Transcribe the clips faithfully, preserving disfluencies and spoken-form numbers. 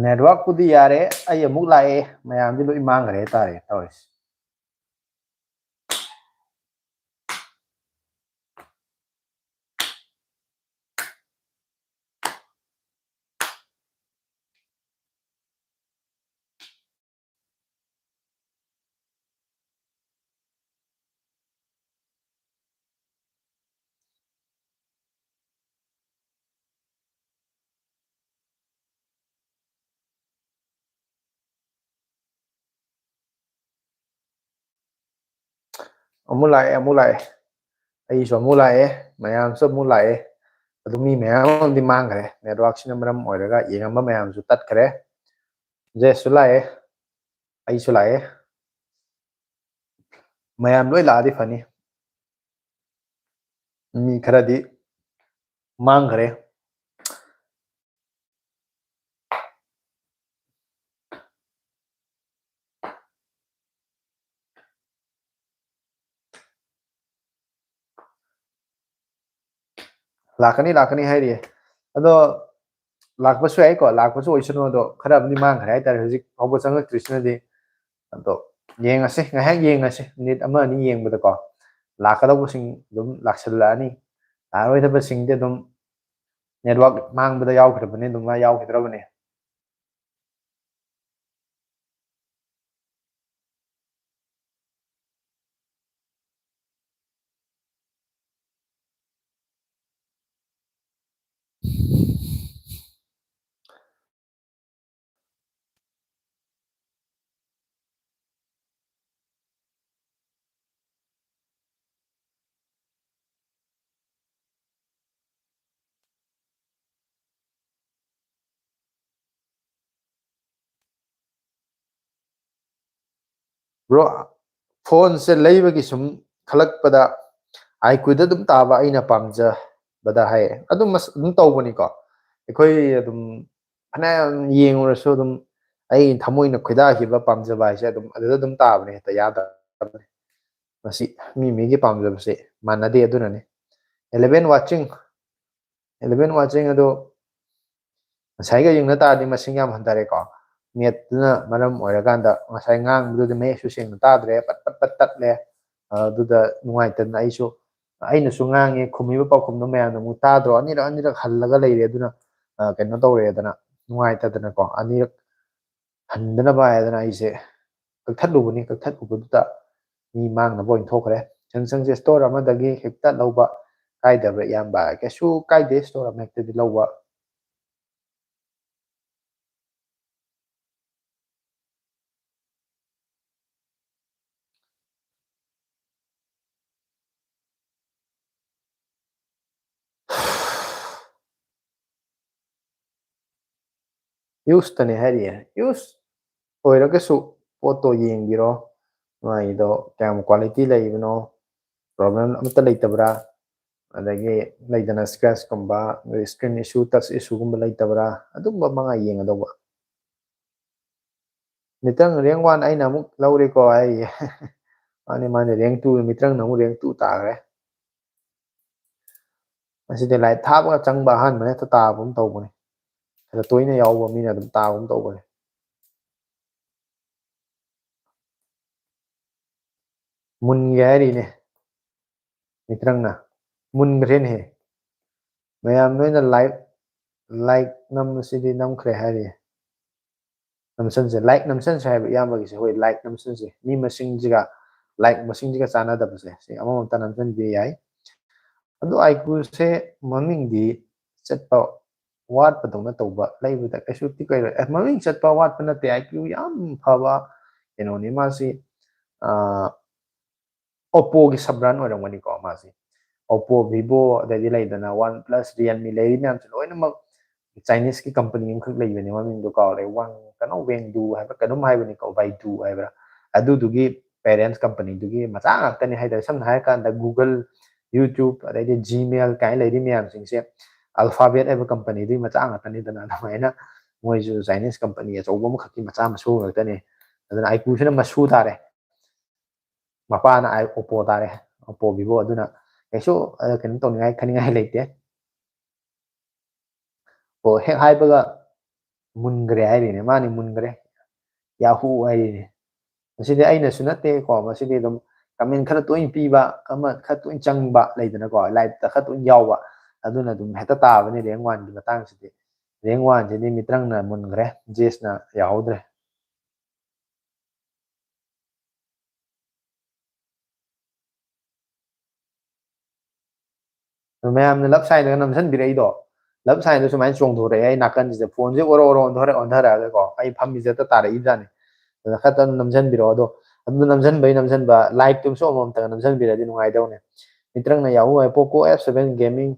ꯅꯦꯠꯋꯥꯛꯄꯨꯗꯤ ꯌꯥꯔꯦ, ꯑꯩ ꯑꯃꯨꯛ ꯂꯥꯛꯑꯦ, ꯃꯌꯥꯝꯗꯤ ꯂꯣꯏ ꯃꯥꯡꯈ꯭ꯔꯦ ꯍꯥꯏꯇꯥꯔꯦ ꯇꯧꯔꯤꯁꯦ꯫ ꯑꯃꯨꯛ ꯂꯥꯛꯑꯦ, ꯑꯃꯨꯛ ꯂꯥꯛꯑꯦ꯫ ꯑꯩꯁꯨ ꯑꯃꯨꯛ ꯂꯥꯛꯑꯦ, ꯃꯌꯥꯝꯁꯨ ꯑꯃꯨꯛ ꯂꯥꯛꯑꯦ꯫ ꯑꯗꯨ ꯃꯤ ꯃꯌꯥꯝ ꯑꯃꯗꯤ ꯃꯥꯡꯈ꯭ꯔꯦ, ꯅꯦꯠꯋꯥꯛꯁꯤꯅ ꯃꯔꯝ ꯑꯣꯏꯔꯒ ꯌꯦꯡꯉꯝꯕ ꯃꯌꯥꯝꯁꯨ ꯇꯠꯈ꯭ꯔꯦ꯫ ꯖꯦꯁꯁꯨ ꯂꯥꯛꯑꯦ, ꯑꯩꯁꯨ ꯂꯥꯛꯑꯦ꯫ ꯃꯌꯥꯝ ꯂꯣꯏ ꯂꯥꯛꯑꯗꯤ ꯐꯅꯤ꯫ ꯃꯤ ꯈꯔꯗꯤ ꯃꯥꯡꯈ꯭ꯔꯦ꯫ ꯂꯥꯛꯀꯅꯤ, ꯂꯥꯛꯀꯅꯤ ꯍꯥꯏꯔꯤꯌꯦ꯫ ꯑꯗꯣ ꯂꯥꯛꯄꯁꯨ ꯌꯥꯏꯀꯣ, ꯂꯥꯛꯄꯁꯨ ꯑꯣꯏꯁꯅꯨ꯫ ꯑꯗꯣ ꯈꯔ ꯑꯃꯗꯤ ꯃꯥꯡꯈ꯭ꯔꯦ ꯍꯥꯏꯇꯥꯔꯦ, ꯍꯧꯖꯤꯛ ꯐꯥꯎꯕ ꯆꯪꯉꯛꯇ꯭ꯔꯤꯁꯤꯅꯗꯤ꯫ ꯑꯗꯣ ꯌꯦꯡꯉꯁꯤ, ꯉꯥꯏꯍꯥꯛ ꯌꯦꯡꯉꯁꯤ, ꯃꯤꯅꯤꯠ ꯑꯃ ꯑꯅꯤ ꯌꯦꯡꯕꯗꯀꯣ꯫ ꯂꯥꯛꯀꯗꯧꯕꯁꯤꯡ ꯑꯗꯨꯝ ꯂꯥꯛꯁꯤꯜꯂꯛꯑꯅꯤ, ꯂꯥꯛꯑꯔꯣꯏꯗꯕꯁꯤꯡꯗꯤ ꯑꯗꯨꯝ ꯅꯦꯠꯋꯥꯛ ꯃꯥꯡꯕꯗ ꯌꯥꯎꯈ꯭ꯔꯕꯅꯤ, ꯑꯗꯨꯝ ꯃꯥ ꯌꯥꯎꯈꯤꯗ꯭ꯔꯕꯅꯤ꯫ ꯕ꯭ꯔꯣ, ꯐꯣꯟꯁꯦ ꯂꯩꯕꯒꯤ ꯁꯨꯝ ꯈꯜꯂꯛꯄꯗ ꯑꯥꯏ ꯀ꯭ꯌꯨꯗ ꯑꯗꯨꯝ ꯇꯥꯕ ꯑꯩꯅ ꯄꯥꯝꯖꯕꯗ ꯍꯥꯏ꯫ ꯑꯗꯨꯝ ꯃꯁ-, ꯑꯗꯨꯝ ꯇꯧꯕꯅꯤꯀꯣ꯫ ꯑꯩꯈꯣꯏ ꯑꯗꯨꯝ ꯐꯅꯌꯥꯝ ꯌꯦꯡꯉꯨꯔꯁꯨ ꯑꯗꯨꯝ ꯑꯩ ꯊꯃꯣꯏꯅ ꯈꯣꯏꯗꯥꯈꯤꯕ ꯄꯥꯝꯖꯕ ꯍꯥꯏꯁꯦ ꯑꯗꯨꯝ ꯑꯗꯨꯗ ꯑꯗꯨꯝ ꯇꯥꯕꯅꯦ, ꯍꯦꯛꯇ ꯌꯥꯗꯕꯅꯦ꯫ ꯃꯁꯤ ꯃꯤ ꯃꯤꯒꯤ ꯄꯥꯝꯖꯕꯁꯦ ꯃꯥꯟꯅꯗꯦ, ꯑꯗꯨꯅꯅꯦ꯫ Eleven watching, eleven watching ꯑꯗꯣ ꯉꯁꯥꯏꯒ ꯌꯦꯡꯅ ꯇꯥꯔꯗꯤ ꯃꯁꯤꯡ ꯌꯥꯝ ꯍꯟꯊꯔꯦꯀꯣ꯫ ꯅꯦꯠꯇꯨꯅ ꯃꯔꯝ ꯑꯣꯏꯔꯀꯥꯟꯗ ꯉꯁꯥꯏ ꯉꯥꯡꯕꯗꯨꯗꯤ ꯃꯌꯦꯛꯁꯨ ꯁꯦꯡꯅ ꯇꯥꯗ꯭ꯔꯦ, ꯄꯠ ꯄꯠ ꯄꯠ ꯇꯠꯂꯦ꯫ ꯑꯗꯨꯗ ꯅꯨꯡꯉꯥꯏꯇꯗꯅ ꯑꯩꯁꯨ, ꯑꯩꯅꯁꯨ ꯉꯥꯡꯉꯦ, ꯈꯨꯝꯃꯤꯕ ꯄꯥꯎꯈꯨꯝꯗꯣ ꯃꯌꯥꯝꯅ ꯑꯃꯨꯛ ꯇꯥꯗ꯭ꯔꯣ? ꯑꯅꯤꯔꯛ ꯑꯅꯤꯔꯛ ꯍꯜꯂꯒ ꯂꯩꯔꯦ꯫ ꯑꯗꯨꯅ ꯀꯩꯅꯣ ꯇꯧꯔꯦꯗꯅ, ꯅꯨꯡꯉꯥꯏꯇꯗꯅꯀꯣ, ꯑꯅꯤꯔꯛ ꯍꯟꯗꯅꯕ ꯍꯥꯏꯗꯅ ꯑꯩꯁꯦ ꯀꯛꯊꯠꯂꯨꯕꯅꯤ꯫ ꯀꯛꯊꯠꯂꯨꯕꯗꯨꯗ ꯃꯤ ꯃꯥꯡꯅꯕ ꯑꯣꯏꯅ ꯊꯣꯛꯈ꯭ꯔꯦ꯫ ꯁꯦꯝꯁꯪꯁꯦ ꯁ꯭ꯇꯣꯔ ꯑꯃꯗꯒꯤ ꯍꯦꯛꯇ ꯂꯧꯕ ꯀꯥꯏꯗꯕ꯭ꯔꯥ ꯏꯌꯥꯝꯕ? ꯀꯩꯁꯨ ꯀꯥꯏꯗꯦ, ꯁ꯭ꯇꯣꯔ ꯑꯃ ꯍꯦꯛꯇꯗꯤ ꯂꯧꯕ꯫ ꯌꯨꯁꯇꯅꯦ ꯍꯥꯏꯔꯤꯌꯦ꯫ ꯌꯨꯁ ꯑꯣꯏꯔꯒꯁꯨ ꯄꯣꯠꯇꯣ ꯌꯦꯡꯕꯤꯔꯣ, ꯃꯥꯒꯤꯗꯣ ꯀꯌꯥꯝ ꯀ꯭ꯋꯥꯂꯤꯇꯤ ꯂꯩꯕꯅꯣ, ꯄ꯭ꯔꯣꯕ꯭ꯂꯦꯝ ꯑꯃꯠꯇ ꯂꯩꯇꯕ꯭ꯔꯥ, ꯑꯗꯒꯤ ꯂꯩꯗꯅ ꯁ꯭ꯀ꯭ꯔꯦꯆꯀꯨꯝꯕ, ꯁ꯭ꯀ꯭ꯔꯤꯟ ꯏꯁꯨ, ꯇꯁ ꯏꯁꯨꯒꯨꯝꯕ ꯂꯩꯇꯕ꯭ꯔꯥ, ꯑꯗꯨꯝꯕ ꯃꯉꯥ ꯌꯦꯡꯒꯗꯧꯕ꯫ ꯃꯤꯇ꯭ꯔꯪ ꯔꯦꯡ ꯋꯥꯟ ꯑꯩꯅ ꯑꯃꯨꯛ ꯂꯧꯔꯦꯀꯣ ꯍꯥꯏꯔꯤꯌꯦ꯫ ꯃꯥꯅꯦ, ꯃꯥꯅꯦ, ꯔꯦꯡ ꯇꯨ, ꯃꯤꯇ꯭ꯔꯪꯅ ꯑꯃꯨꯛ ꯔꯦꯡ ꯇꯨ ꯇꯥꯈ꯭ꯔꯦ꯫ ꯑꯁꯤꯗꯤ ꯂꯥꯏꯠ ꯊꯥꯕꯒ ꯆꯪꯕ ꯑꯍꯥꯟꯕꯅ ꯍꯦꯛꯇ ꯇꯥꯕ ꯑꯃ ꯇꯧꯕꯅꯦ꯫ ꯈꯔ ꯇꯣꯏꯅ ꯌꯥꯎꯕ ꯃꯤꯅ ꯑꯗꯨꯝ ꯇꯥꯕ ꯑꯃ ꯇꯧꯕꯅꯦ꯫ ꯃꯨꯟꯒꯦ ꯍꯥꯏꯔꯤꯅꯦ ꯃꯤꯇ꯭ꯔꯪꯅ꯫ ꯃꯨꯟꯈ꯭ꯔꯦꯅꯦꯍꯦ꯫ ꯃꯌꯥꯝ ꯂꯣꯏꯅ ꯂꯥꯏꯛ, ꯂꯥꯏꯛ ꯅꯝꯕꯁꯤꯗꯤ ꯅꯝꯈ꯭ꯔꯦ ꯍꯥꯏꯔꯤ꯫ ꯅꯝꯁꯟꯁꯦ, ꯂꯥꯏꯛ ꯅꯝꯁꯟꯁꯦ ꯍꯥꯏꯕ ꯏꯌꯥꯝꯕꯒꯤꯁꯦ꯫ ꯍꯣꯏ, ꯂꯥꯏꯛ ꯅꯝꯁꯟꯁꯦ꯫ ꯃꯤ ꯃꯁꯤꯡꯁꯤꯒ ꯂꯥꯏꯛ ꯃꯁꯤꯡꯁꯤꯒ ꯆꯥꯟꯅꯗꯕꯁꯦ, ꯁꯤ ꯑꯃꯃꯝꯇ ꯅꯝꯁꯟꯕꯤꯕ ꯌꯥꯏ꯫ ꯑꯗꯣ ꯑꯥꯏꯀ꯭ꯌꯨꯁꯦ ꯃꯃꯤꯡꯗꯤ ꯆꯠꯄ ꯋꯥꯠꯄꯗꯧꯅ ꯇꯧꯕ, ꯂꯩꯕꯗ ꯀꯩꯁꯨ ꯇꯤꯛ ꯑꯣꯏꯔꯣꯏ꯫ ꯑꯦ, ꯃꯃꯤꯡ ꯆꯠꯄ ꯋꯥꯠꯄ ꯅꯠꯇꯦ, ꯑꯥꯏꯀ꯭ꯌꯨ ꯌꯥꯝ ꯐꯕ ꯀꯩꯅꯣꯅꯤ ꯃꯥꯁꯤ꯫ ꯑꯥ, ꯑꯣꯞꯄꯣꯒꯤ ꯁꯕ ꯕ꯭ꯔꯥꯟ ꯑꯣꯏꯔꯝꯒꯅꯤꯀꯣ ꯃꯥꯁꯤ꯫ ꯑꯣꯞꯄꯣ, ꯚꯤꯚꯣ, ꯑꯗꯩꯗꯤ ꯂꯩꯗꯅ ꯋꯥꯟ ꯄ꯭ꯂꯁ, ꯔꯤꯌꯦꯜꯃꯤ ꯂꯩꯔꯤ ꯃꯌꯥꯝꯁꯦ ꯂꯣꯏꯅꯃꯛ ꯆꯥꯏꯅꯤꯁꯀꯤ ꯀꯝꯄꯅꯤ ꯑꯃꯈꯛ ꯂꯩꯕꯅꯦ, ꯃꯃꯤꯡꯗꯣ ꯀꯥꯎꯔꯦ, ꯋꯥꯡ ꯀꯩꯅꯣ, ꯋꯦꯡꯗꯨ ꯍꯥꯏꯕ꯭ꯔꯥ ꯀꯩꯅꯣꯝ ꯍꯥꯏꯕꯅꯤꯀꯣ, ꯕꯥꯏꯗꯨ ꯍꯥꯏꯕ꯭ꯔꯥ, ꯑꯗꯨꯗꯨꯒꯤ ꯄꯦꯔꯦꯟꯁ ꯀꯝꯄꯅꯤꯗꯨꯒꯤ ꯃꯆꯥ ꯉꯥꯛꯇꯅꯤ ꯍꯥꯏꯇꯥꯔꯦ꯫ ꯁꯝꯅ ꯍꯥꯏꯔꯀꯥꯟꯗ Google, YouTube, ꯑꯗꯩꯗꯤ Gmail ꯀꯥꯏꯅ ꯂꯩꯔꯤ ꯃꯌꯥꯝꯁꯤꯡꯁꯦ Alphabet ꯍꯥꯏꯕ ꯀꯝꯄꯅꯤꯗꯨꯒꯤ ꯃꯆꯥ ꯉꯥꯛꯇꯅꯤꯗꯅ꯫ ꯑꯗꯨꯃꯥꯏꯅ ꯃꯣꯏꯁꯨ ꯆꯥꯏꯅꯤꯁ ꯀꯝꯄꯅꯤ ꯑꯆꯧꯕ ꯑꯃꯈꯛꯀꯤ ꯃꯆꯥ ꯃꯁꯨ ꯉꯥꯛꯇꯅꯤ꯫ ꯑꯗꯨꯅ ꯑꯥꯏꯀ꯭ꯌꯨꯁꯤꯅ ꯃꯁꯨ ꯇꯥꯔꯦ, ꯃꯄꯥꯅ ꯑꯥꯏ, ꯑꯣꯞꯄꯣ ꯇꯥꯔꯦ, ꯑꯣꯞꯄꯣ, ꯚꯤꯚꯣ꯫ ꯑꯗꯨꯅ ꯀꯩꯁꯨ, ꯑ, ꯀꯩꯅꯣ ꯇꯧꯅꯤꯡꯉꯥꯏ, ꯈꯟꯅꯤꯡꯉꯥꯏ ꯂꯩꯇꯦ꯫ ꯀꯣ, ꯍꯦꯛ ꯍꯥꯏꯕꯒ ꯃꯨꯟꯈ꯭ꯔꯦ ꯍꯥꯏꯔꯤꯅꯦ, ꯃꯥꯅꯤ ꯃꯨꯟꯈ꯭ꯔꯦ, ꯌꯥꯍꯨ ꯍꯥꯏꯔꯤꯅꯦ꯫ ꯃꯁꯤꯗꯤ ꯑꯩꯅꯁꯨ ꯅꯠꯇꯦꯀꯣ, ꯃꯁꯤꯗꯤ ꯑꯗꯨꯝ comment ꯈꯔ ꯇꯣꯏꯅ ꯄꯤꯕ, ꯑꯃ ꯈꯔ ꯇꯣꯏꯅ ꯆꯪꯕ ꯂꯩꯗꯅꯀꯣ, live ꯇ ꯈꯔ ꯇꯣꯏꯅ ꯌꯥꯎꯕ, ꯑꯗꯨꯅ ꯑꯗꯨꯝ ꯍꯦꯛꯇ ꯇꯥꯕꯅꯤ rank one ꯒꯤ ꯃꯇꯥꯡꯁꯤꯗꯤ꯫ Rank one ꯁꯤꯗꯤ ꯃꯤꯇ꯭ꯔꯪꯅ ꯃꯨꯟꯈ꯭ꯔꯦ, ꯖꯦꯁꯅ ꯌꯥꯍꯧꯗ꯭ꯔꯦ꯫ ꯑꯗꯣ ꯃꯌꯥꯝꯅ love sign ꯗꯒ ꯅꯝꯁꯤꯟꯕꯤꯔꯛꯏꯗꯣ, love sign ꯗꯣ ꯁꯨꯃꯥꯏꯅ ꯆꯣꯡꯊꯣꯔꯛꯑꯦ ꯑꯩ ꯅꯥꯀꯟꯁꯤꯗ, ꯐꯣꯟꯁꯦ ꯑꯣꯔꯣ ꯑꯣꯔꯣ ꯑꯣꯟꯊꯣꯔꯛ ꯑꯣꯟꯊꯔꯛꯑꯒꯀꯣ, ꯑꯩ ꯐꯝꯃꯤꯁꯦ ꯍꯦꯛꯇ ꯇꯥꯔꯛꯏꯖꯥꯠꯅꯤ꯫ ꯑꯗꯨꯅ ꯈꯔꯇꯪ ꯅꯝꯁꯤꯟꯕꯤꯔꯛꯑꯣ꯫ ꯑꯗꯣ ꯑꯗꯨ ꯅꯝꯁꯤꯟꯕꯩ ꯅꯝꯁꯤꯟꯕ, like ꯇꯨꯝꯁꯨ ꯑꯃꯃꯝꯇꯒ ꯅꯝꯁꯤꯟꯕꯤꯔꯗꯤ ꯅꯨꯡꯉꯥꯏꯗꯧꯅꯦ꯫ ꯃꯤꯇ꯭ꯔꯪꯅ ꯌꯥꯍꯨ ꯍꯥꯏ, Poco F seven Gaming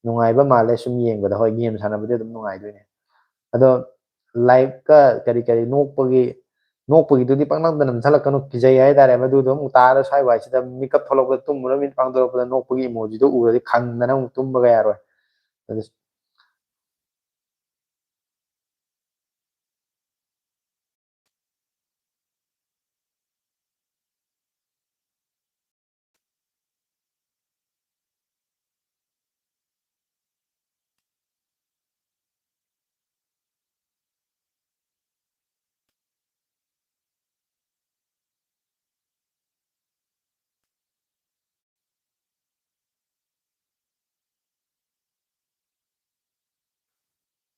ꯅꯨꯡꯉꯥꯏꯕ ꯃꯥꯜꯂꯦ ꯁꯨꯝ ꯌꯦꯡꯕꯗ꯫ ꯍꯣꯏ, game ꯁꯥꯟꯅꯕꯗꯤ ꯑꯗꯨꯝ ꯅꯨꯡꯉꯥꯏꯗꯣꯏꯅꯦ꯫ ꯑꯗꯣ like ꯀ ꯀꯔꯤ ꯀꯔꯤ ꯅꯣꯛꯄꯒꯤ, ꯅꯣꯛꯄꯒꯤꯗꯨꯗꯤ ꯄꯪꯅꯝꯗ ꯅꯝꯁꯤꯜꯂꯛꯀꯅꯨ, ꯀꯤꯖꯩ ꯍꯥꯏꯇꯥꯔꯦ꯫ ꯃꯗꯨꯗꯣ ꯑꯃꯨꯛ ꯇꯥꯔ ꯁ꯭ꯋꯥꯏ ꯋꯥꯏꯁꯤꯗ ꯃꯤꯀꯞ ꯊꯣꯛꯂꯛꯄꯗ, ꯇꯨꯝꯃꯨꯔ ꯃꯤꯠ ꯄꯥꯡꯊꯣꯔꯛꯄꯗ ꯅꯣꯛꯄꯒꯤ emoji ꯗꯣ ꯎꯔꯗꯤ ꯈꯪꯗꯅ ꯑꯃꯨꯛ ꯇꯨꯝꯕꯒ ꯌꯥꯔꯣꯏ꯫ ꯑꯗꯨ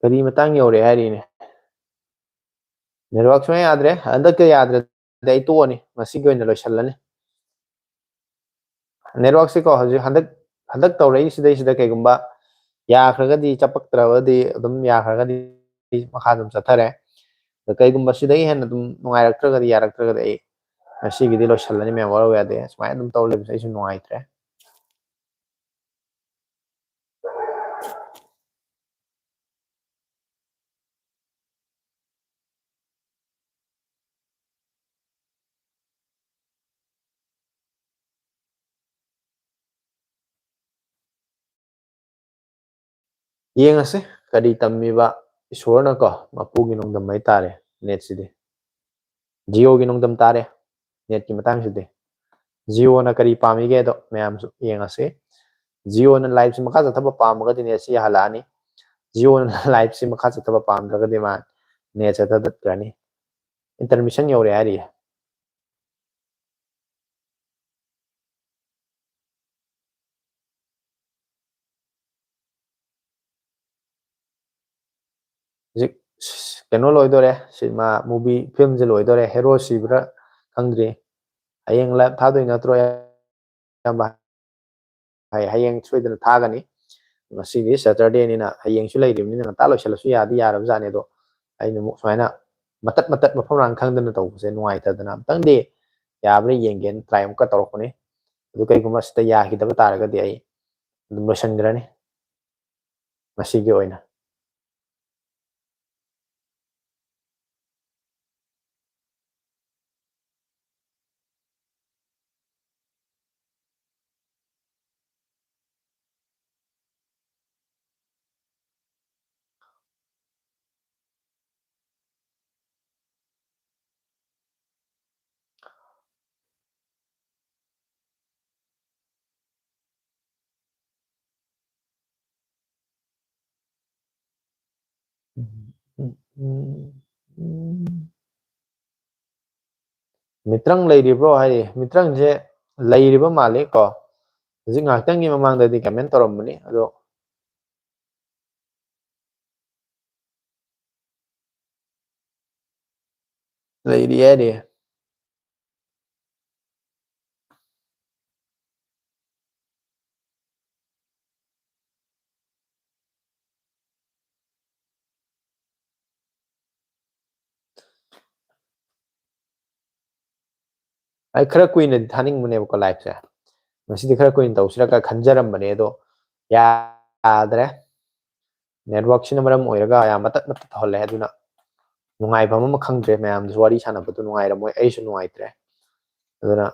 ꯀꯔꯤ ꯃꯇꯥꯡ ꯌꯧꯔꯦ ꯍꯥꯏꯔꯤꯅꯦ? Network ꯁꯨꯡꯌꯥ ꯌꯥꯗ꯭ꯔꯦ꯫ ꯍꯟꯗꯛꯇ ꯌꯥꯗ꯭ꯔꯗꯤ ꯑꯩ ꯇꯣꯛꯑꯅꯤ, ꯉꯁꯤꯒꯤ ꯑꯣꯏꯅ ꯂꯣꯏꯁꯤꯜꯂꯅꯤ꯫ Network ꯁꯤꯀꯣ, ꯍꯧꯖꯤꯛ ꯍꯟꯗꯛ, ꯍꯟꯗꯛ ꯇꯧꯔꯛꯏꯁꯤꯗꯩꯁꯤꯗ ꯀꯩꯒꯨꯝꯕ ꯌꯥꯈ꯭ꯔꯒꯗꯤ, ꯆꯄꯛꯇ꯭ꯔꯒꯗꯤ, ꯑꯗꯨꯝ ꯌꯥꯈ꯭ꯔꯒꯗꯤ ꯃꯈꯥ ꯑꯗꯨꯝ ꯆꯠꯊꯔꯦ꯫ ꯑꯗꯣ ꯀꯩꯒꯨꯝꯕ ꯁꯤꯗꯒꯤ ꯍꯦꯟꯅ ꯑꯗꯨꯝ ꯅꯨꯡꯉꯥꯏꯔꯛꯇ꯭ꯔꯒꯗꯤ, ꯌꯥꯔꯛꯇ꯭ꯔꯒꯗꯤ ꯑꯩ ꯉꯁꯤꯒꯤꯗꯤ ꯂꯣꯏꯁꯤꯜꯂꯅꯤ, ꯃꯌꯥꯝ ꯋꯥꯔꯧ ꯌꯥꯗꯦ꯫ ꯁꯨꯃꯥꯏꯅ ꯑꯗꯨꯝ ꯇꯧ ꯂꯩꯕꯁꯦ ꯑꯩꯁꯨ ꯅꯨꯡꯉꯥꯏꯇ꯭ꯔꯦ꯫ ꯌꯦꯡꯉꯁꯤ ꯀꯔꯤ ꯇꯝꯃꯤꯕ ꯏꯁꯣꯔꯅꯀꯣ, ꯃꯄꯨꯒꯤ ꯅꯣꯡꯗꯝ ꯍꯥꯏꯇꯥꯔꯦ꯫ Net ꯁꯤꯗꯤ, Jio ꯒꯤ ꯅꯣꯡꯗꯝ ꯇꯥꯔꯦ Net ꯀꯤ ꯃꯇꯥꯡꯁꯤꯗꯤ꯫ Jio ꯅ ꯀꯔꯤ ꯄꯥꯝꯃꯤꯒꯦꯗꯣ ꯃꯌꯥꯝꯁꯨ ꯌꯦꯡꯉꯁꯤ꯫ Jio ꯅ live ꯁꯤ ꯃꯈꯥ ꯆꯠꯊꯕ ꯄꯥꯝꯃꯒꯗꯤ net ꯁꯤ ꯌꯥꯍꯜꯂꯛꯑꯅꯤ꯫ ꯖꯤꯑꯣꯅ ꯂꯥꯏꯞꯁꯤ ꯃꯈꯥ ꯆꯠꯊꯕ ꯄꯥꯝꯗ꯭ꯔꯒꯗꯤ ꯃꯥ ꯅꯦꯠ ꯆꯠꯊ ꯇꯠꯈ꯭ꯔꯅꯤ꯫ ꯏꯟꯇꯔꯃꯤꯁꯟ ꯌꯧꯔꯦ ꯍꯥꯏꯔꯤꯌꯦ꯫ ꯍꯧꯖꯤꯛ ꯀꯩꯅꯣ ꯂꯣꯏꯗꯣꯔꯦ, ꯁꯤꯅꯦꯃꯥ ꯃꯨꯚꯤ ꯐꯤꯂꯝꯁꯦ ꯂꯣꯏꯗꯣꯔꯦ꯫ ꯍꯦꯔꯣ ꯁꯤꯕ꯭ꯔꯥ ꯈꯪꯗ꯭ꯔꯤ꯫ ꯍꯌꯦꯡ ꯂꯥꯏꯞ ꯊꯥꯗꯣꯏ ꯅꯠꯇ꯭ꯔꯣ, ꯏꯌꯥꯝꯕ? ꯍꯌꯦꯡ ꯁꯣꯏꯗꯅ ꯊꯥꯒꯅꯤ꯫ ꯉꯁꯤꯗꯤ ꯁꯦꯇꯔꯗꯦꯅꯤꯅ ꯍꯌꯦꯡꯁꯨ ꯂꯩꯔꯤꯕꯅꯤꯅ ꯉꯟꯇꯥ ꯂꯣꯏꯁꯤꯜꯂꯁꯨ ꯌꯥꯗꯤ ꯌꯥꯔꯕꯖꯥꯠꯅꯤ꯫ ꯑꯗꯣ ꯑꯩꯅ ꯑꯃꯨꯛ ꯁꯨꯃꯥꯏꯅ ꯃꯇꯠ ꯃꯇꯠ ꯃꯐꯝ ꯃꯔꯥꯡ ꯈꯪꯗꯅ ꯇꯧꯕꯁꯦ ꯅꯨꯡꯉꯥꯏꯇꯗꯅ ꯑꯝꯇꯪꯗꯤ ꯌꯥꯕ꯭ꯔꯥ ꯌꯦꯡꯒꯦꯅ ꯇ꯭ꯔꯥꯏ ꯑꯃꯨꯛꯀ ꯇꯧꯔꯛꯄꯅꯤ꯫ ꯑꯗꯨ ꯀꯩꯒꯨꯝꯕ ꯁꯤꯗ ꯌꯥꯈꯤꯗꯕ ꯇꯥꯔꯒꯗꯤ ꯑꯩ ꯑꯗꯨꯝ ꯂꯣꯏꯁꯤꯟꯈ꯭ꯔꯅꯤ ꯉꯁꯤꯒꯤ ꯑꯣꯏꯅ꯫ ꯃꯤꯇ꯭ꯔꯪ ꯂꯩꯔꯤꯕ꯭ꯔꯣ ꯍꯥꯏꯔꯤ꯫ ꯃꯤꯇ꯭ꯔꯪꯁꯦ ꯂꯩꯔꯤꯕ ꯃꯥꯜꯂꯤ ꯀꯣ꯫ ꯍꯧꯖꯤꯛ ꯉꯥꯏꯍꯥꯛꯇꯪꯒꯤ ꯃꯃꯥꯡꯗꯗꯤ ꯀꯃꯦꯟ ꯇꯧꯔꯝꯕꯅꯤ, ꯑꯗꯣ ꯂꯩꯔꯤ ꯍꯥꯏꯔꯤ꯫ ꯑꯩ ꯈꯔ ꯀꯨꯏꯅꯗꯤ ꯊꯥꯅꯤꯡꯕꯅꯦꯕꯀꯣ ꯂꯥꯏꯞꯁꯦ꯫ ꯉꯁꯤꯗꯤ ꯈꯔ ꯀꯨꯏꯅ ꯇꯧꯁꯤꯔꯒ ꯈꯟꯖꯔꯝꯕꯅꯦ, ꯑꯗꯣ ꯌꯥꯗ꯭ꯔꯦ꯫ ꯅꯦꯠꯋꯥꯛꯁꯤꯅ ꯃꯔꯝ ꯑꯣꯏꯔꯒ ꯌꯥꯝ ꯃꯇꯠ ꯃꯇꯠ ꯇꯧꯍꯜꯂꯦ꯫ ꯑꯗꯨꯅ ꯅꯨꯡꯉꯥꯏꯐꯝ ꯑꯃ ꯈꯪꯗ꯭ꯔꯦ꯫ ꯃꯌꯥꯝꯗꯁꯨ ꯋꯥꯔꯤ ꯁꯥꯟꯅꯕꯗꯣ ꯅꯨꯡꯉꯥꯏꯔꯝꯃꯣꯏ, ꯑꯩꯁꯨ ꯅꯨꯡꯉꯥꯏꯇ꯭ꯔꯦ꯫ ꯑꯗꯨꯅ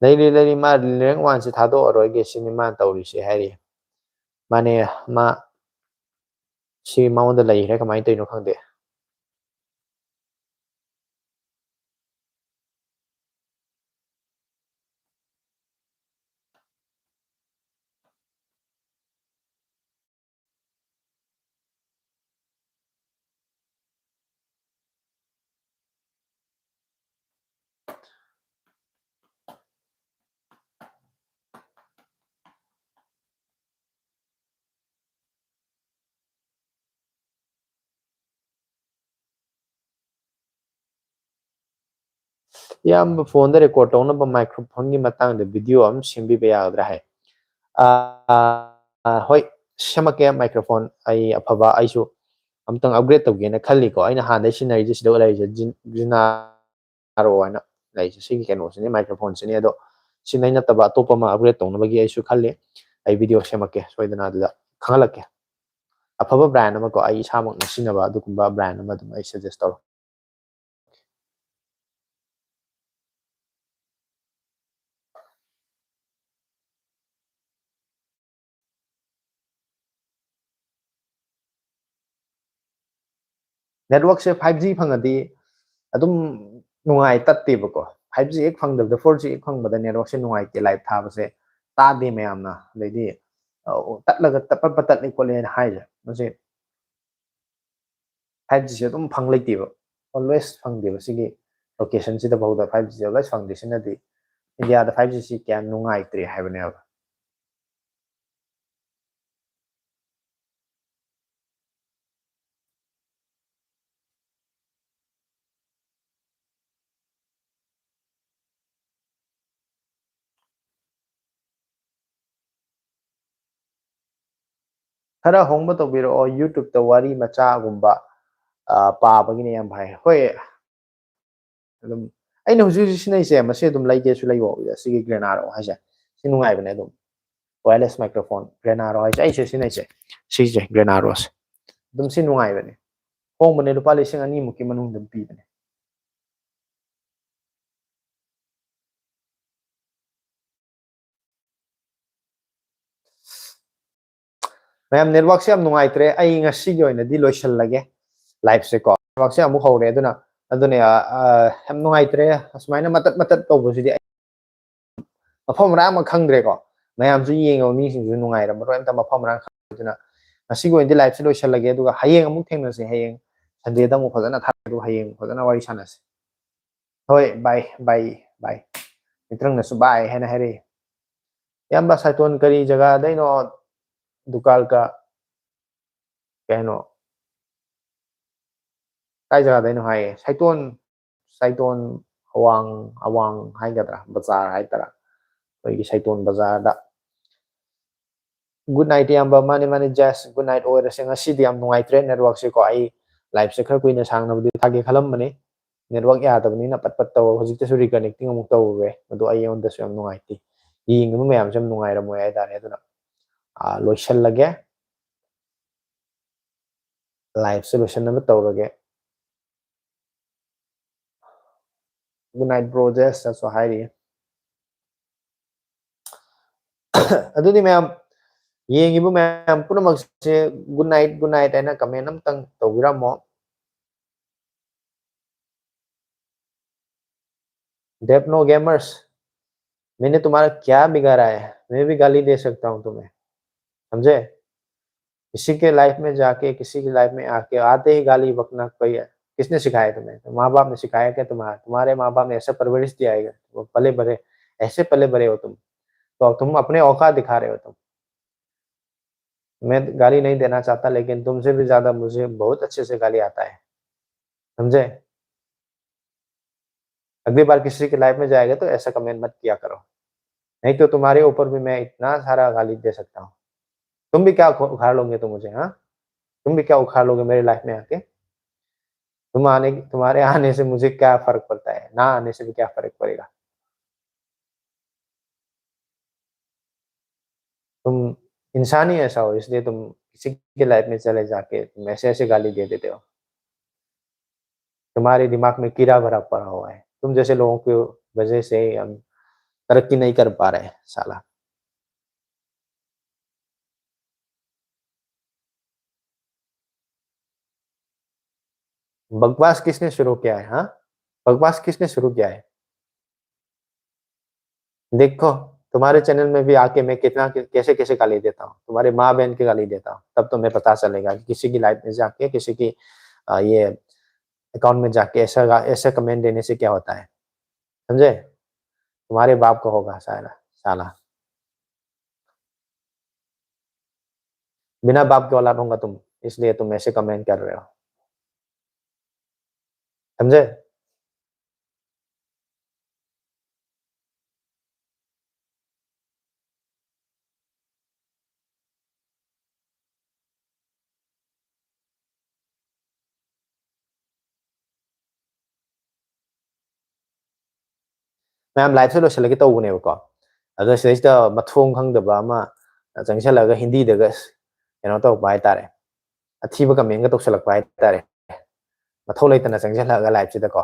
ꯂꯩꯔꯤ, ꯂꯩꯔꯤ, ꯃꯥ ꯔꯦꯡ ꯋꯥꯟꯁꯦ ꯊꯥꯗꯣꯛꯑꯔꯣꯏꯒꯦ ꯁꯤꯅꯤ ꯃꯥꯅ ꯇꯧꯔꯤꯁꯦ ꯍꯥꯏꯔꯤ꯫ ꯃꯥꯅꯦ, ꯃꯥ ꯁꯤ ꯃꯉꯣꯟꯗ ꯂꯩꯈ꯭ꯔꯦ, ꯀꯃꯥꯏꯅ ꯇꯧꯔꯤꯅꯣ ꯈꯪꯗꯦ꯫ ꯏꯌꯥꯝꯕ, ꯐꯣꯟꯗ ꯔꯦꯀꯣꯔꯗ ꯇꯧꯅꯕ ꯃꯥꯏꯀ꯭ꯔꯣꯐꯣꯟꯒꯤ ꯃꯇꯥꯡꯗ ꯚꯤꯗꯤꯑꯣ ꯑꯃ ꯁꯦꯝꯕꯤꯕ ꯌꯥꯒꯗ꯭ꯔꯥ ꯍꯥꯏ꯫ ꯑꯥ, ꯑꯥ, ꯍꯣꯏ, ꯁꯦꯝꯃꯛꯀꯦ꯫ ꯃꯥꯏꯀ꯭ꯔꯣꯐꯣꯟ ꯑꯩ ꯑꯐꯕ, ꯑꯩꯁꯨ ꯑꯝꯇꯪ ꯑꯞꯒ꯭ꯔꯦꯗ ꯇꯧꯒꯦꯅ ꯈꯜꯂꯤꯀꯣ꯫ ꯑꯩꯅ ꯍꯥꯟꯅꯗꯩ ꯁꯤꯖꯤꯟꯅꯔꯤꯁꯦ, ꯁꯤꯗ ꯂꯩꯔꯤꯁꯦ ꯖꯤꯟ-, ꯖꯤꯅꯥꯔꯣ ꯍꯥꯏꯅ ꯂꯩꯔꯤꯁꯦ, ꯁꯤꯒꯤ ꯀꯩꯅꯣꯁꯤꯅꯤ, ꯃꯥꯏꯀ꯭ꯔꯣꯐꯣꯟꯁꯤꯅꯤ꯫ ꯑꯗꯣ ꯁꯤꯗꯩ ꯅꯠꯇꯕ ꯑꯇꯣꯞꯄ ꯑꯃ ꯑꯞꯒ꯭ꯔꯦꯗ ꯇꯧꯅꯕꯒꯤ ꯑꯩꯁꯨ ꯈꯜꯂꯤ꯫ ꯑꯩ ꯚꯤꯗꯤꯑꯣ ꯁꯦꯝꯃꯛꯀꯦ, ꯁꯣꯏꯗꯅ ꯑꯗꯨꯗ ꯈꯪꯍꯜꯂꯛꯀꯦ꯫ ꯑꯐꯕ ꯕ꯭ꯔꯥꯟ ꯑꯃꯀꯣ, ꯑꯩ ꯏꯁꯥꯃꯛꯅ ꯁꯤꯖꯤꯟꯅꯕ ꯑꯗꯨꯒꯨꯝꯕ ꯕ꯭ꯔꯥꯟ ꯑꯃ ꯑꯗꯨꯝ ꯑꯩ ꯁꯖꯦꯁ ꯇꯧꯔꯛꯀꯦ꯫ ꯅꯦꯠꯋꯥꯛꯁꯦ ꯐꯥꯏꯚ ꯖꯤ ꯐꯪꯉꯗꯤ ꯑꯗꯨꯝ ꯅꯨꯡꯉꯥꯏ, ꯇꯠꯇꯦꯕꯀꯣ꯫ ꯐꯥꯏꯚ ꯖꯤ ꯍꯦꯛ ꯐꯪꯗꯕꯗ, ꯐꯣꯔ ꯖꯤ ꯍꯦꯛ ꯐꯪꯕꯗ ꯅꯦꯠꯋꯥꯛꯁꯦ ꯅꯨꯡꯉꯥꯏꯇꯦ, ꯂꯥꯏꯚ ꯊꯥꯕꯁꯦ ꯇꯥꯗꯦ ꯃꯌꯥꯝꯅ꯫ ꯑꯗꯩꯗꯤ, ꯑ, ꯇꯠꯂꯒ ꯇꯠ-, ꯄꯠ ꯄꯠ ꯇꯠꯂꯤ ꯈꯣꯠꯂꯦꯅ ꯍꯥꯏꯁꯦ, ꯃꯁꯤ ꯐꯥꯏꯚ ꯖꯤꯁꯦ ꯑꯗꯨꯝ ꯐꯪ ꯂꯩꯇꯦꯕ, ꯑꯣꯜꯋꯦꯁ ꯐꯪꯗꯦꯕ꯫ ꯁꯤꯒꯤ ꯂꯣꯀꯦꯁꯟꯁꯤꯗ ꯐꯥꯎꯗ ꯐꯥꯏꯚ ꯖꯤꯁꯦ ꯑꯣꯜꯋꯦꯁ ꯐꯪꯗꯦ꯫ ꯁꯤꯅꯗꯤ ꯏꯟꯗꯤꯌꯥꯗ ꯐꯥꯏꯚ ꯖꯤꯁꯤ ꯀꯌꯥ ꯅꯨꯡꯉꯥꯏꯇ꯭ꯔꯦ ꯍꯥꯏꯕꯅꯦꯕ꯫ ꯈꯔ ꯍꯣꯡꯕ ꯇꯧꯕꯤꯔꯛꯑꯣ, YouTube-ꯇ ꯋꯥꯔꯤ ꯃꯆꯥꯒꯨꯝꯕ, ꯑ, ꯄꯥꯕꯒꯤꯅ ꯌꯥꯝ ꯐꯩ꯫ ꯍꯣꯏ, ꯑꯗꯨꯝ ꯑꯩꯅ ꯍꯧꯖꯤꯛ ꯍꯧꯖꯤꯛ ꯁꯤꯖꯤꯟꯅꯩꯁꯦ, ꯃꯁꯤ ꯑꯗꯨꯝ ꯂꯩꯒꯦꯁꯨ ꯂꯩꯌꯣ꯫ ꯁꯤꯒꯤ Granaro ꯍꯥꯏꯁꯦ, ꯁꯤ ꯅꯨꯡꯉꯥꯏꯕꯅꯦ ꯑꯗꯨꯝ꯫ Wireless microphone Granaro ꯍꯥꯏꯁꯦ ꯑꯩꯁꯦ ꯁꯤꯖꯤꯟꯅꯩꯁꯦ, ꯁꯤꯁꯦ Granaro-ꯁꯦ꯫ ꯑꯗꯨꯝ ꯁꯤ ꯅꯨꯡꯉꯥꯏꯕꯅꯦ꯫ ꯍꯣꯡꯕꯅꯦ, ꯂꯨꯄꯥ ꯂꯤꯁꯤꯡ ꯑꯅꯤꯃꯨꯛꯀꯤ ꯃꯅꯨꯡꯗ ꯑꯗꯨꯝ ꯄꯤꯕꯅꯦ꯫ ꯃꯌꯥꯝ, ꯅꯦꯠꯋꯥꯛꯁꯦ ꯌꯥꯝ ꯅꯨꯡꯉꯥꯏꯇ꯭ꯔꯦ꯫ ꯑꯩ ꯉꯁꯤꯒꯤ ꯑꯣꯏꯅꯗꯤ ꯂꯣꯏꯁꯤꯜꯂꯒꯦ ꯂꯥꯏꯚꯁꯦꯀꯣ꯫ ꯅꯦꯠꯋꯥꯛꯁꯦ ꯑꯃꯨꯛ ꯍꯧꯔꯦ, ꯑꯗꯨꯅ, ꯑꯗꯨꯅꯦ, ꯑ, ꯑ, ꯌꯥꯝ ꯅꯨꯡꯉꯥꯏꯇ꯭ꯔꯦ꯫ ꯑꯁꯨꯃꯥꯏꯅ ꯃꯇꯠ ꯃꯇꯠ ꯇꯧꯕꯁꯤꯗꯤ ꯑꯩ ꯃꯐꯝ ꯃꯔꯥꯡ ꯑꯃ ꯈꯪꯗ꯭ꯔꯦꯀꯣ꯫ ꯃꯌꯥꯝꯁꯨ ꯌꯦꯡꯉꯕ ꯃꯤꯁꯤꯡꯁꯨ ꯅꯨꯡꯉꯥꯏꯔꯝꯃꯔꯣꯏ, ꯑꯝꯇ ꯃꯐꯝ ꯃꯔꯥꯡ ꯈꯪꯗ꯭ꯔꯦ꯫ ꯑꯗꯨꯅ ꯉꯁꯤꯒꯤ ꯑꯣꯏꯅꯗꯤ ꯂꯥꯏꯚꯁꯦ ꯂꯣꯏꯁꯤꯜꯂꯒꯦ, ꯑꯗꯨꯒ ꯍꯌꯦꯡ ꯑꯃꯨꯛ ꯊꯦꯡꯅꯁꯦ꯫ ꯍꯌꯦꯡ ꯁꯟꯗꯦꯗ ꯑꯃꯨꯛ ꯐꯖꯅ ꯊꯥꯔꯒꯦ, ꯑꯗꯨꯒ ꯍꯌꯦꯡ ꯐꯖꯅ ꯋꯥꯔꯤ ꯁꯥꯟꯅꯁꯦ꯫ ꯍꯣꯏ, ꯕꯥꯏ, ꯕꯥꯏ, ꯕꯥꯏ꯫ ꯃꯤꯇ꯭ꯔꯪꯅꯁꯨ ꯕꯥꯏ ꯍꯥꯏꯅ ꯍꯥꯏꯔꯛꯏ꯫ ꯏꯌꯥꯝꯕ, ꯁꯥꯏꯇꯣꯟ ꯀꯔꯤ ꯖꯒꯥꯗꯩꯅꯣ? ꯗꯨꯀꯥꯜꯀ ꯀꯩꯅꯣ? ꯀꯥꯏ ꯖꯒꯥꯗꯩꯅꯣ ꯍꯥꯏꯌꯦ? ꯁꯥꯏꯇꯣꯟ, ꯁꯥꯏꯇꯣꯟ ꯑꯋꯥꯡ ꯑꯋꯥꯡ ꯍꯥꯏꯒꯗ꯭ꯔꯥ, ꯕꯖꯥꯔ ꯍꯥꯏꯇꯥꯔꯥ, ꯑꯩꯈꯣꯏꯒꯤ ꯁꯩꯇꯣꯟ ꯕꯖꯥꯔꯗ꯫ Good night ꯏꯌꯥꯝꯕ꯫ ꯃꯥꯅꯦ ꯃꯥꯅꯦ ꯖꯦꯁ, good night ꯑꯣꯏꯔꯁꯦ꯫ ꯉꯁꯤꯗꯤ ꯌꯥꯝ ꯅꯨꯡꯉꯥꯏꯇ꯭ꯔꯦ networkꯁꯦ ꯀꯣ꯫ ꯑꯩ liveꯁꯦ ꯈꯔ ꯀꯨꯏꯅ ꯁꯥꯡꯅꯕꯗꯤ ꯊꯥꯒꯦ ꯈꯜꯂꯝꯕꯅꯦ, network ꯌꯥꯗꯕꯅꯤꯅ ꯄꯠ ꯄꯠ ꯇꯧꯔ ꯍꯧꯖꯤꯛꯇꯁꯨ reconnecting ꯑꯃꯨꯛ ꯇꯧꯔꯨꯔꯦ꯫ ꯑꯗꯣ ꯑꯩꯉꯣꯟꯗꯁꯨ ꯌꯥꯝ ꯅꯨꯡꯉꯥꯏꯇꯦ, ꯌꯦꯡꯉꯤꯕ ꯃꯌꯥꯝꯁꯨ ꯌꯥꯝ ꯅꯨꯡꯉꯥꯏꯔꯝꯃꯣꯏ ꯍꯥꯏꯇꯥꯔꯦ꯫ ꯑꯗꯨꯅ ꯑꯥ, ꯂꯣꯏꯁꯜꯂꯒꯦ, liveꯁꯦ ꯂꯣꯏꯁꯟꯅꯕ ꯇꯧꯔꯒꯦ꯫ Good night bro ꯖꯦꯁ ꯅꯁꯨ ꯍꯥꯏꯔꯤ꯫ ꯑꯗꯨꯗꯤ ꯃꯌꯥꯝ, ꯌꯦꯡꯉꯤꯕ ꯃꯌꯥꯝ ꯄꯨꯝꯅꯃꯛꯁꯦ good night, good night ꯍꯥꯏꯅ comment ꯑꯝꯇꯪ ꯇꯧꯕꯤꯔꯝꯃꯣ꯫ Depno Gamers, मैंने तुम्हारा क्या बिगाड़ा है? मैं भी गाली दे सकता हूँ तुम्हें, समझे? किसी के life में जाके, किसी की life में आके, आते ही गाली बकना कोई है? किसने सिखाया तुम्हें? तो माँ बाप ने सिखाया क्या तुम्हारा? तुम्हारे माँ बाप ने ऐसा परवरिश दिया है, वो पले बड़े, ऐसे पले बड़े हो तुम, तो अब तुम अपने औकात दिखा रहे हो तुम। मैं गाली नहीं देना चाहता, लेकिन तुमसे भी ज्यादा मुझे बहुत अच्छे से गाली आता है, समझे? अगली बार किसी की life में जाएगा तो ऐसा comment मत किया करो, नहीं तो तुम्हारे ऊपर भी मैं इतना सारा गाली दे सकता हूँ। तुम भी क्या उख-, उखाड़ लोगे तुम मुझे, हाँ? तुम भी क्या उखाड़ लोगे मेरे life में आके? तुम आने, तुम्हारे आने से मुझे क्या फर्क पड़ता है? ना आने से भी क्या फर्क पड़ेगा? तुम इंसान ही ऐसा हो, इसलिए तुम किसी के life में चले जाके तुम ऐसे ऐसे गाली दे देते हो। तुम्हारे दिमाग में कीड़ा भरा पड़ा हुआ है। तुम जैसे लोगों की वजह से हम तरक्की नहीं कर पा रहे हैं, साला। बकवास किसने शुरू किया है, हाँ? बकवास किसने शुरू किया है? देखो, तुम्हारे channel में भी आके मैं कितना, कैसे कैसे गाली देता हूँ, तुम्हारे माँ बहन की गाली देता हूँ, तब तुम्हें पता चलेगा कि किसी की life में जाके, किसी की, आ, ये account में जाके ऐसा गा-, ऐसा comment देने से क्या होता है, समझे? तुम्हारे बाप का होगा साला, साला। बिना बाप के औलाद होगा तुम, इसलिए तुम ऐसे comment कर रहे हो, समझे? ꯃꯌꯥꯝ, live ꯁꯦ ꯂꯣꯏꯁꯤꯜꯂꯒꯦ ꯇꯧꯕꯅꯦꯕꯀꯣ꯫ ꯑꯗꯣ ꯁꯤꯗꯩꯁꯤꯗ ꯃꯊꯣꯡ ꯈꯪꯗꯕ ꯑꯃ ꯆꯪꯁꯤꯜꯂꯒ ꯍꯤꯟꯗꯤꯗꯒ ꯀꯩꯅꯣ ꯇꯧꯔꯛꯄ ꯍꯥꯏꯇꯥꯔꯦ, ꯑꯊꯤꯕ comment ꯒ ꯇꯧꯁꯜꯂꯛꯄ ꯍꯥꯏꯇꯥꯔꯦ꯫ ꯃꯊꯧ ꯂꯩꯇꯅ ꯆꯪꯁꯤꯜꯂꯛꯑꯒ live ꯁꯤꯗꯀꯣ,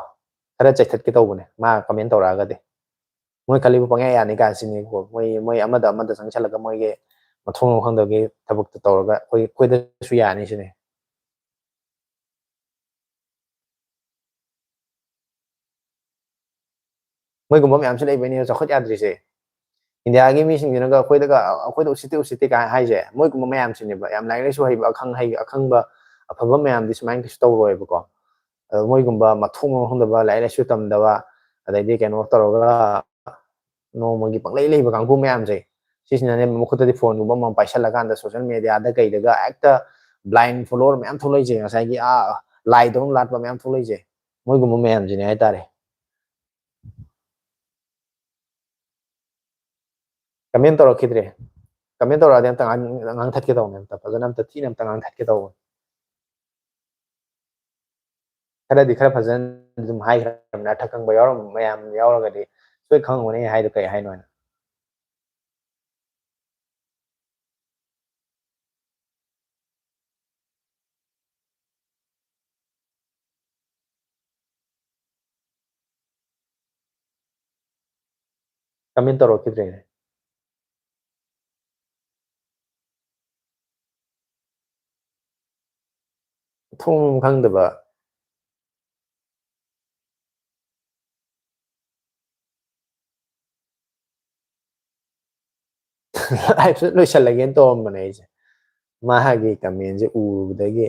ꯈꯔ ꯆꯩꯊꯠꯀꯦ ꯇꯧꯕꯅꯦ ꯃꯥ comment ꯇꯧꯔꯛꯑꯒꯗꯤ꯫ ꯃꯣꯏ ꯈꯜꯂꯤꯕ ꯄꯪꯌꯥ ꯌꯥꯅꯤ ꯀꯥꯏꯅ ꯁꯤꯅꯤꯀꯣ꯫ ꯃꯣꯏ, ꯃꯣꯏ ꯑꯃꯗ ꯑꯃꯗ ꯆꯪꯁꯤꯜꯂꯒ ꯃꯣꯏꯒꯤ ꯃꯊꯣꯡ ꯃꯔꯝ ꯈꯪꯗꯕꯒꯤ ꯊꯕꯛꯇ ꯇꯧꯔꯒ ꯑꯩꯈꯣꯏ, ꯑꯩꯈꯣꯏꯗꯁꯨ ꯌꯥꯅꯤ ꯁꯤꯅꯤ꯫ ꯃꯣꯏꯒꯨꯝꯕ ꯃꯌꯥꯝꯁꯨ ꯂꯩꯕꯩꯅꯦ ꯆꯥꯎꯈꯠ ꯌꯥꯗ꯭ꯔꯤꯁꯦ꯫ ꯏꯟꯗꯤꯌꯥꯒꯤ ꯃꯤꯁꯤꯡꯁꯤꯅꯒ ꯑꯩꯈꯣꯏꯗꯒ, "ꯑꯩꯈꯣꯏꯗ ꯎꯁꯤꯠꯇꯦ, ꯎꯁꯤꯠꯇꯦ" ꯀꯥꯏꯅ ꯍꯥꯏꯁꯦ, ꯃꯣꯏꯒꯨꯝꯕ ꯃꯌꯥꯝꯁꯤꯅꯦꯕ꯫ ꯌꯥꯝ ꯂꯥꯏꯔꯤꯛ ꯂꯥꯏꯁꯨ ꯍꯩꯕ, ꯑꯈꯪ ꯍꯩ, ꯑꯈꯪꯕ, ꯑꯐꯕ ꯃꯌꯥꯝꯗꯤ ꯁꯨꯃꯥꯏꯅ ꯀꯩꯁꯨ ꯇꯧꯔꯣꯏꯕꯀꯣ꯫ ꯑꯗꯣ ꯃꯣꯏꯒꯨꯝꯕ ꯃꯊꯣꯡ ꯃꯔꯝ ꯈꯪꯗꯕ, ꯂꯥꯏꯔꯤꯛ ꯂꯥꯏꯁꯨ ꯇꯝꯗꯕ, ꯑꯗꯩꯗꯤ ꯀꯩꯅꯣ ꯇꯧꯔꯒ ꯅꯣꯡꯃꯒꯤ ꯄꯪꯂꯩ ꯂꯩꯕ ꯀꯥꯡꯕꯨ ꯃꯌꯥꯝꯁꯦ, ꯁꯤꯁꯤꯅꯅꯦ ꯃꯈꯨꯠꯇꯗꯤ phone ꯒꯨꯝꯕ ꯑꯃꯃꯝ ꯄꯥꯏꯁꯜꯂꯀꯥꯟꯗ social media ꯗ ꯀꯩꯗꯒ ꯍꯦꯛꯇ blind follower ꯃꯌꯥꯝ ꯊꯣꯛꯂꯛꯏꯁꯦ, ꯉꯁꯥꯏꯒꯤ, ꯑꯥ, ꯂꯥꯏꯗꯧꯅ ꯂꯥꯠꯄ ꯃꯌꯥꯝ ꯊꯣꯛꯂꯛꯏꯁꯦ, ꯃꯣꯏꯒꯨꯝꯕ ꯃꯌꯥꯝꯁꯤꯅꯦ ꯍꯥꯏꯇꯥꯔꯦ꯫ Comment ꯇꯧꯔꯛꯈꯤꯗ꯭ꯔꯦ꯫ Comment ꯇꯧꯔꯛꯑꯗꯤ ꯑꯝꯇ ꯉꯥꯡ-, ꯉꯥꯡꯊꯠꯀꯦ ꯇꯧꯕꯅꯦ, ꯑꯝꯇ ꯐꯖꯅ, ꯑꯝꯇ ꯊꯤꯅ ꯑꯝꯇ ꯉꯥꯡꯊꯠꯀꯦ ꯇꯧꯕꯅꯦ꯫ ꯈꯔꯗꯤ ꯈꯔ ꯐꯖꯅ ꯑꯗꯨꯝ ꯍꯥꯏꯈ꯭ꯔꯕꯅꯦ, ꯑꯔꯊ ꯈꯪꯕ ꯌꯥꯎꯔꯝ-, ꯃꯌꯥꯝ ꯌꯥꯎꯔꯒꯗꯤ ꯁꯣꯏ ꯈꯪꯉꯝꯒꯅꯤ ꯑꯩ ꯍꯥꯏꯗꯣ ꯀꯩ ꯍꯥꯏꯅꯣ ꯍꯥꯏꯅ꯫ Comment ꯇꯧꯔꯛꯈꯤꯗ꯭ꯔꯦꯅꯦ꯫ ꯃꯊꯣꯡ ꯈꯪꯗꯕ꯫ Live ꯁꯦ ꯂꯣꯏꯁꯤꯜꯂꯒꯦꯅ ꯇꯧꯔꯝꯕꯅꯦ ꯑꯩꯁꯦ, ꯃꯥꯒꯤ comment ꯁꯦ ꯎꯔꯨꯕꯗꯒꯤ꯫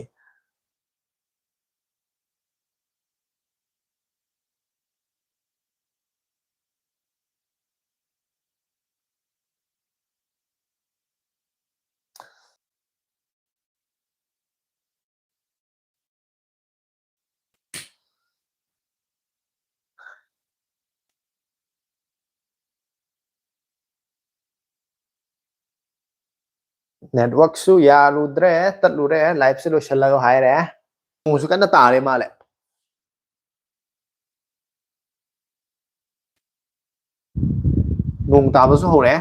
Network ꯁꯨ ꯌꯥꯔꯨꯗ꯭ꯔꯦ, ꯇꯠꯂꯨꯔꯦ, live ꯁꯦ ꯂꯣꯏꯁꯤꯜꯂꯒ ꯍꯥꯏꯔꯦ꯫ ꯅꯣꯡꯁꯨ ꯀꯟꯅ ꯇꯥꯔꯦ ꯃꯥꯜꯂꯦ꯫ ꯅꯣꯡ ꯇꯥꯕꯁꯨ ꯍꯧꯔꯛꯑꯦ꯫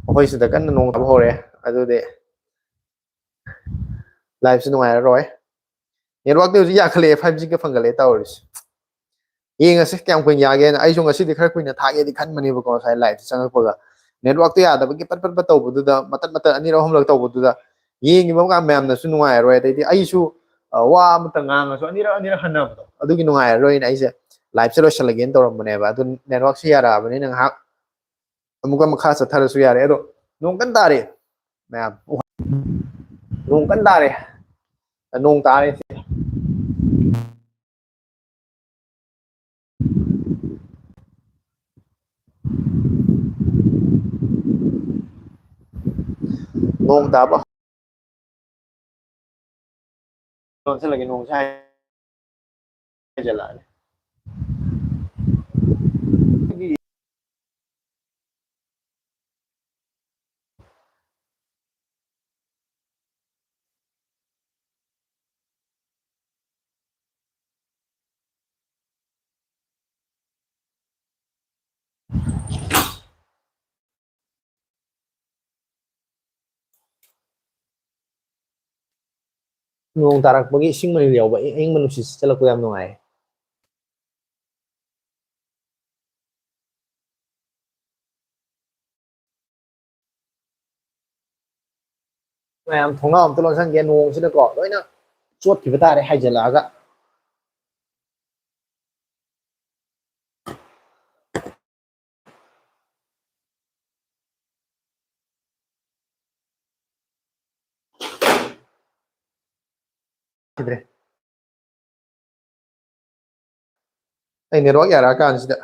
ꯑꯩꯈꯣꯏ ꯁꯤꯗ ꯀꯟꯅ ꯅꯣꯡ ꯇꯥꯕ ꯍꯧꯔꯛꯑꯦ꯫ ꯑꯗꯨꯗꯤ live ꯁꯤ ꯅꯨꯡꯉꯥꯏꯔꯔꯣꯏ꯫ Network ꯇꯤ ꯍꯧꯖꯤꯛ ꯌꯥꯈꯠꯂꯛꯑꯦ, five G ꯒ ꯐꯪꯒꯠꯂꯛꯑꯦ ꯇꯧꯔꯤꯁꯦ꯫ ꯌꯦꯡꯉꯁꯤ ꯀꯌꯥꯝ ꯀꯨꯏꯅ ꯌꯥꯒꯦꯅ꯫ ꯑꯩꯁꯨ ꯉꯁꯤꯗꯤ ꯈꯔ ꯀꯨꯏꯅ ꯊꯥꯒꯦꯗꯤ ꯈꯟꯕꯅꯦꯕꯀꯣ, ꯉꯁꯥꯏ live ꯁꯤ ꯆꯪꯉꯛꯄꯒ꯫ Network ꯇꯣ ꯌꯥꯗꯕꯒꯤ ꯄꯠ ꯄꯠ ꯄꯠ ꯇꯧꯕꯗꯨꯗ, ꯃꯇꯠ ꯃꯇꯠ ꯑꯅꯤꯔꯛ ꯑꯍꯨꯝꯂꯛ ꯇꯧꯕꯗꯨꯗ, ꯌꯦꯡꯉꯤꯕ ꯃꯌꯥꯝꯅꯁꯨ ꯅꯨꯡꯉꯥꯏꯔꯔꯣꯏ꯫ ꯑꯗꯩꯗꯤ ꯑꯩꯁꯨ, ꯑ, ꯋꯥ ꯑꯃꯇ ꯉꯥꯡꯉꯁꯨ ꯑꯅꯤꯔꯛ ꯑꯅꯤꯔꯛ ꯍꯟꯅꯕꯗꯣ, ꯑꯗꯨꯒꯤ ꯅꯨꯡꯉꯥꯏꯔꯔꯣꯏꯅ ꯑꯩꯁꯦ live ꯁꯦ ꯂꯣꯏꯁꯤꯜꯂꯒꯦꯅ ꯇꯧꯔꯝꯕꯅꯦꯕ꯫ ꯑꯗꯨ network ꯁꯦ ꯌꯥꯔꯛꯑꯕꯅꯤꯅ ꯉꯥꯏꯍꯥꯛ ꯑꯃꯨꯛꯀ ꯃꯈꯥ ꯆꯠꯊꯔꯁꯨ ꯌꯥꯔꯦ꯫ ꯑꯗꯣ ꯅꯣꯡ ꯀꯟꯅ ꯇꯥꯔꯤ ꯃꯌꯥꯝ, ꯅꯣꯡ ꯀꯟꯅ ꯇꯥꯔꯦ, ꯅꯣꯡ ꯇꯥꯔꯦ꯫ ꯅꯣꯡ ꯇꯥꯕ ꯂꯣꯟꯁꯤꯜꯂꯒꯦ, ꯅꯣꯡꯁꯦ ꯍꯥꯏꯖꯜꯂꯛꯑꯅꯤ꯫ ꯅꯣꯡ ꯇꯥꯔꯛꯄꯒꯤ ꯏꯁꯤꯡ ꯃꯅꯤꯜ ꯌꯥꯎꯕ ꯑꯌꯤꯡꯕ ꯅꯨꯡꯁꯤꯠ ꯁꯤꯠꯆꯜꯂꯛꯄ ꯌꯥꯝ ꯅꯨꯡꯉꯥꯏ꯫ ꯃꯌꯥꯝ ꯊꯣꯡꯅꯥꯎ ꯑꯝꯇ ꯂꯣꯟꯁꯟꯒꯦ, ꯅꯣꯡꯁꯤꯅꯀꯣ ꯂꯣꯏꯅ ꯆꯣꯠꯈꯤꯕ ꯇꯥꯔꯦ ꯍꯥꯏꯖꯤꯜꯂꯛꯑꯒ꯫ ꯈꯤꯗ꯭ꯔꯦ꯫ ꯑꯩ network ꯌꯥꯔꯛꯑꯀꯥꯟꯁꯤꯗ꯫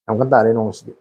ꯌꯥꯝ ꯀꯟꯅ ꯇꯥꯔꯦ ꯅꯣꯡꯁꯤꯗꯤ꯫